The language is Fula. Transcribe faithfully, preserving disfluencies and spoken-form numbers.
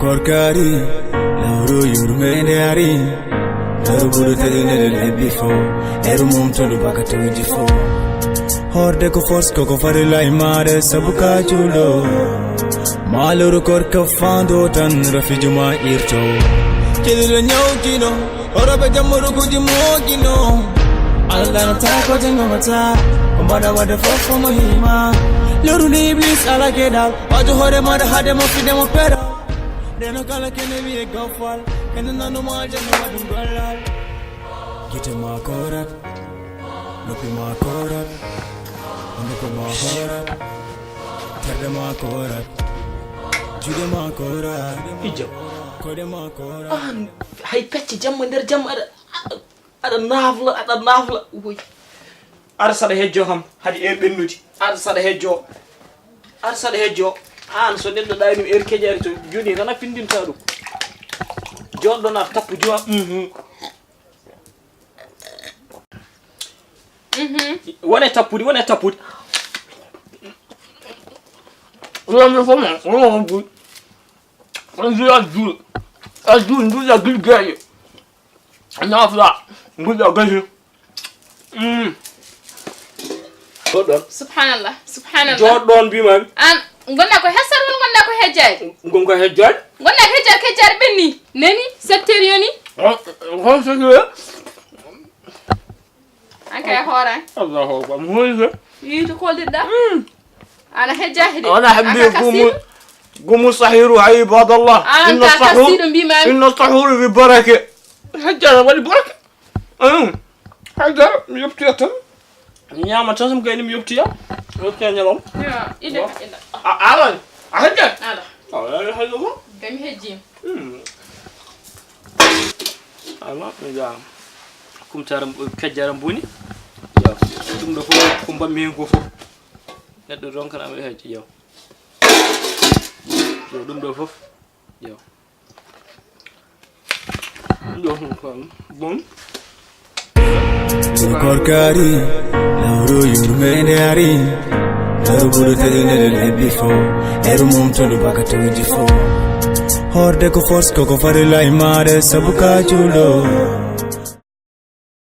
Korkari, lawru yurmende ari. Lawru bulu tedinere lebbi fo. Eru mum tolu baka tawji fo. Horde ko force ko ko fari lai mare sabu ka julo. Maluru korka fando tan rafi juma irto. Kidiro nyau kino. Orobe jamuru kuji mogino. Allah na tako jingo mata. Umbada wade fofo muhima. Luru ni iblis ala kedal. Waju hore mada hade mo fide mo pera. Deno kala kene wiye gofal. Kene nanu ma jeno wadum golal. Gite ma korat. Lopi ma korat. Onduko ma korat. Terde ma korat. Jude ma korat. Hijja. Kode ma korat. An, hay pecce jamma nder jamma aɗa, aɗa nafla, aɗa nafla. Woy. Ar saɗa hejjo kam, hade er ɓennude. Ar saɗa hejjo. Ar saɗa hejjo. An so neɗɗo ɗaynum er keƴari to joni tan a findinta ɗum. Joɗɗo na tappu diwa. Mhm. Mhm. Wone tappude, wone tappude. Wonde fof ma, wonde fof ma. On jula jul. A jul, jula gilgeje. Nafla, gulda gasi. Mm. Joɗɗon. Subhanallah, subhanallah. Joɗɗon mbimami. An, gonda ko hesar won gonda ko hejjade? Gon ko hejjade. Gonda ko hejjade, hejjade ɓenni. Nani, septer yoni. Hon, hon septer? An kay hoore. Allahu akbar. Mo hoyi ko? Yiitu koldirɗa. Mm. Ana hejja hede. Ana habbi gumu, gumu sahiru, ay ibadallah. An inna ka sahur, kasiɗo mbimami. Inna sahur bi barake. Hejja na waɗi barake. Mm. Hejja, mi yopti tan. Mi ñaama tan, mi gayni mi yoptiya. Yoptiya ñalom. Yo, ida, ida. A, ala. A hejja? Ala. Ala, hejja ko? Gami hejji. Hmm. Ama, mi ga. Kumtara, kajjara mboni. Yo. Ɗum ɗo fof, ko mbaɗmi heen ko fof. Neɗɗo ronkan ama hejji, yo. Yo, ɗum ɗo fof. Yo. Yo, ɗum ko bon. Korkari, lawru yurmende ari. Lawru bulu tedinere lebbi fo. Eru mum tolu baka tawji fo. Horde ko force ko ko fari lai mare sabu ka julo.